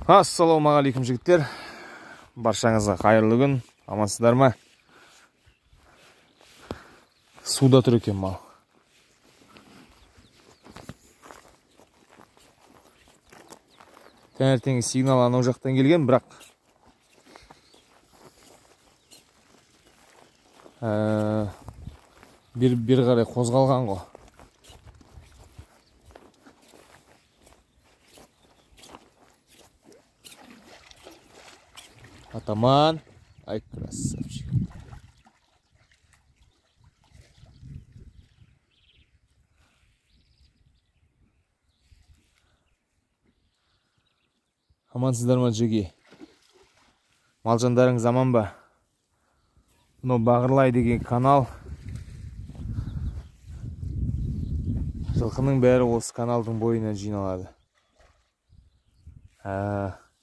Ассалаумағалейкум жігіттер. Баршаңызға қайырлы күн. Амансыздар ма? Суда тұр екен мал. Таңертеңгі сигнал анау жақтан келген, бірақ бері қарай қозғалған ғой. Атаман, ай красавчик. Амансыздар ма, жеге? Малжандарыңыз аман ба? Мынау Бағырлай деген канал. Жылқының бәрі осы каналдың бойына жиналады.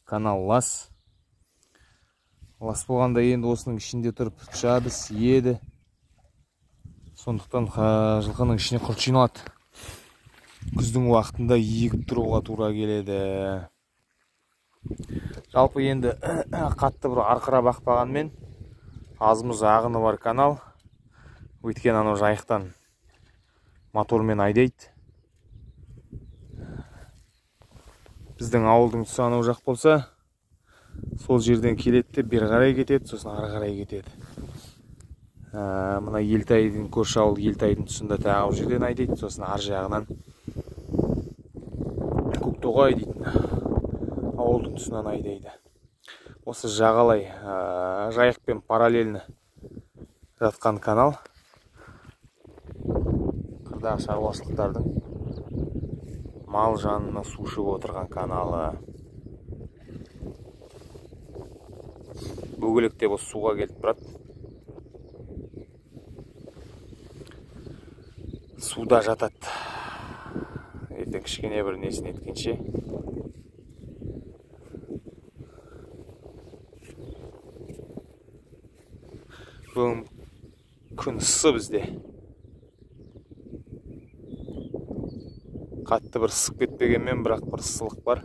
Канал лас. Лас болғанда енді осының ішінде тұрып жады, сиеді. Сондықтан жылқының ішіне құрт жиналады. Күздің уақытында егіп тұруға тура келеді. Жалпы енді қатты бір арқырап ақпағанмен азымыз ағыны бар канал. Өйткені анау жайықтан мотормен айдайды. Біздің ауылдың тұсы анау жақ болса, сол жерден келеді де бері қарай кетеді, сосын ары қарай кетеді. Мына Елтайдың көрші ауыл Елтайдың тұсында тағы ол жерден айдайды, сосын ар жағынан Көктоғай дейтін ауылдың тұсынан айдайды. Осы жағалай жайықпен параллельні жатқан канал. Қырдағы шаруашылықтардың мал жанына су ішіп отырған каналы. Бөгелек те осы суға келіп тұрады. Суда жатады. Ертең кішкене бір несін еткенше. Бүгін күн ыссы бізде. Қатты бір ысып кетпегенмен, бірақ бір ыссылық бар.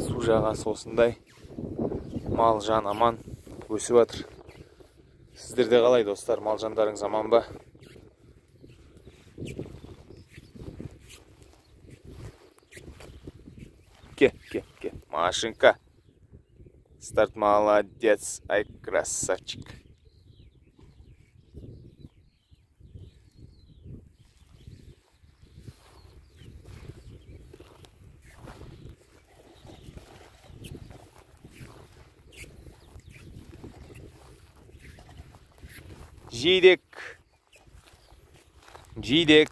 Су жағасы осындай. Мал жан аман өсіп жатыр. Сіздерде қалай, достар? Мал жандарыңыз аман ба? Ке, ке, ке. Машинка. Старт, молодец. Ай, красавчик. Жидек. Жидек.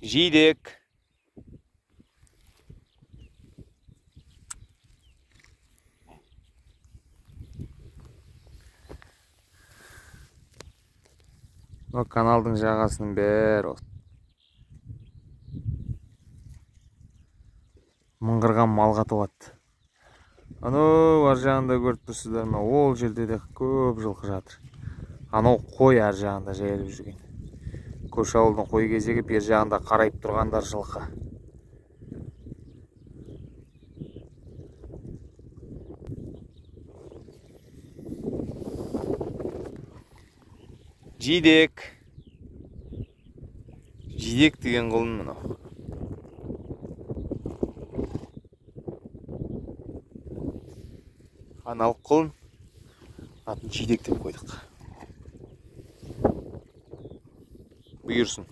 Жидек. Мына каналдың жағасының бәрі осы. Мыңғырған малға толады. Анау ар жағында көріп тұрсыздар ма? Ол жерде де көп жылқы жатыр. Анау қой ар жағында жайылып жүрген. Көрші ауылдың қой кезегі, бер жағында қарайып тұрғандар жылқы. Жидек. Жидек деген құлын мынау. Аналық құлын, атын Жидек деп қойдық. Бұйырсын.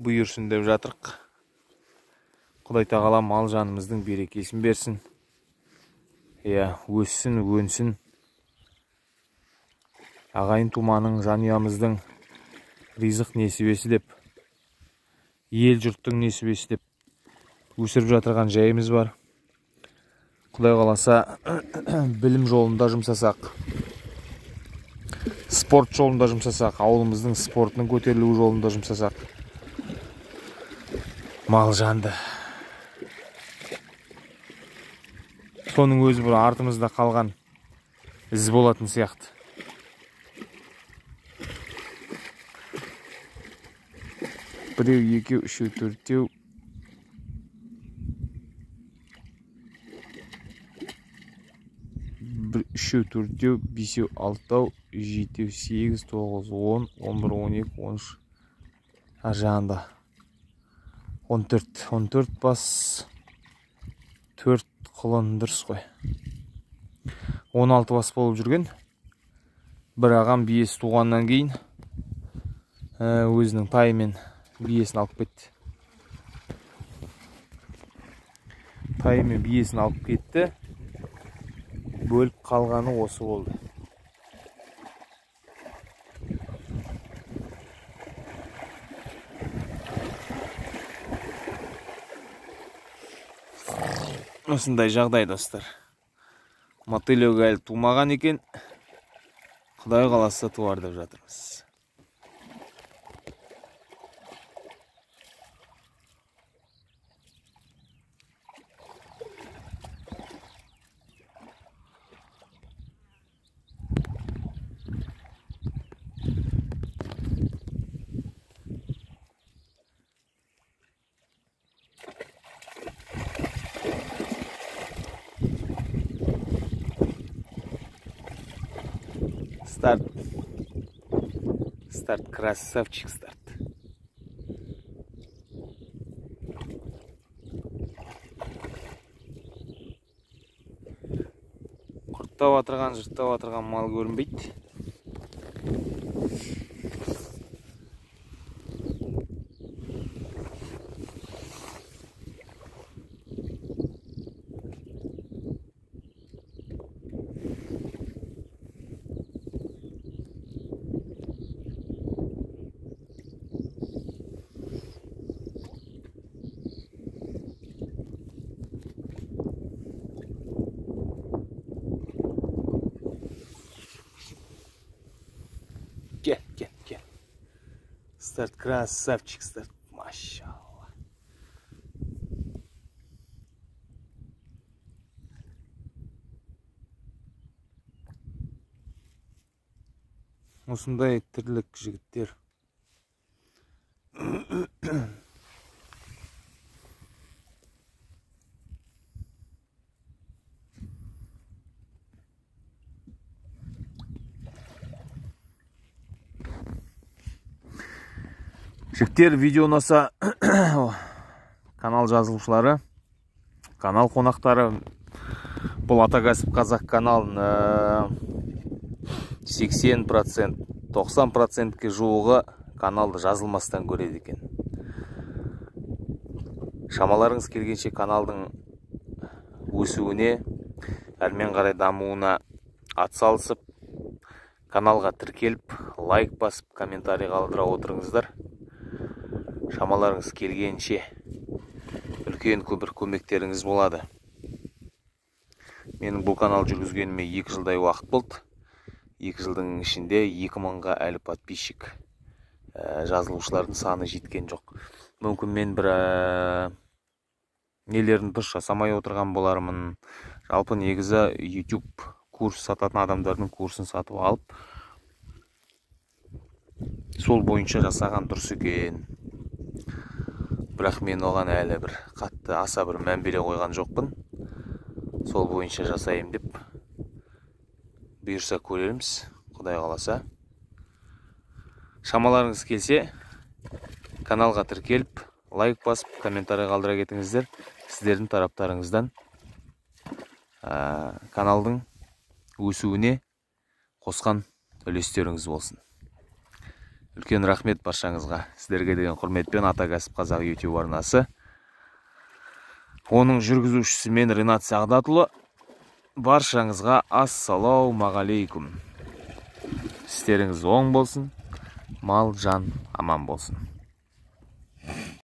Бұйырсын деп жатырық. Құдай тағала мал жанымыздың берекесін берсін. Иә, өссін, өнсін. Ағайын туманың, жанұямыздың ризық несібесі деп, ел жұрттың несібесі деп өсіріп жатырған жайымыз бар. Құдай қаласа білім жолында жұмсасақ, спорт жолында жұмсасақ, ауылымыздың спортының көтерілуі жолында жұмсасақ, мал жанды. Соның өзі бір артымызда қалған із болатын сияқты. Біреу, екеу, үшеу, төртеу. Бір, үшеу, төртеу, бесеу, алтау, жетеу, 8, 9, 10, 11, 12, 13. Ар жағында 14, 14 бас, 4 құлын, дұрыс қой. 16 бас болып жүрген. Бір ағам биесі туғаннан кейін өзінің тайымен биесін алып кетті. Тайымен биесін алып кетті. Бөліп қалғаны осы болды. Осындай жағдай, достар. Мотылек әлі тумаған екен. Құдай қаласа туар деп жатырмыз. Старт. Старт, красавчик, старт. Құрттап отырған, жырттап отырған мал көрінбейді. Кел, кел. Старт, красавчик, старт. Машалла. Осындай тірлік, жігіттер. Жігіттер, видео ұнаса, канал жазылушылары, канал қонақтары, бұл Ата Кәсіп Қазақ каналын 80%, 90%-ке жуығы каналды жазылмастан көреді екен. Шамаларыңыз келгенше каналдың өсуіне, әрмен қарай дамуына атсалысып, каналға тіркеліп, лайк басып, комментарий қалдыра отырыңыздар. Шамаларыңыз келгенше үлкен бір көмектеріңіз болады. Менің бұл канал жүргізгеніме 2 жылдай уақыт болды. 2 жылдың ішінде 2000-ға әлі подписчик жазылушылардың саны жеткен жоқ. Мүмкін мен бір нелерін дұрыс жасамай отырған болармын. Жалпы негізі YouTube курс сататын адамдардың курсын сатып алып, сол бойынша жасаған дұрыс екен. Бірақ мен оған әлі бір қатты аса бір мән бере қойған жоқпын. Сол бойынша жасайым деп. Бұйырса көрерміз, Құдай қаласа. Шамаларыңыз келсе, каналға тіркеліп, лайк басып, комментарий қалдыра кетіңіздер. Сіздердің тараптарыңыздан каналдың өсуіне қосқан үлестеріңіз болсын. Үлкен рахмет баршаңызға. Сіздерге деген құрметпен Ата Кәсіп Қазақ YouTube арнасы. Оның жүргізушісі мен Ринат Сағдатұлы. Баршаңызға ассалаумағалейкум. Істеріңіз оң болсын, мал жан аман болсын.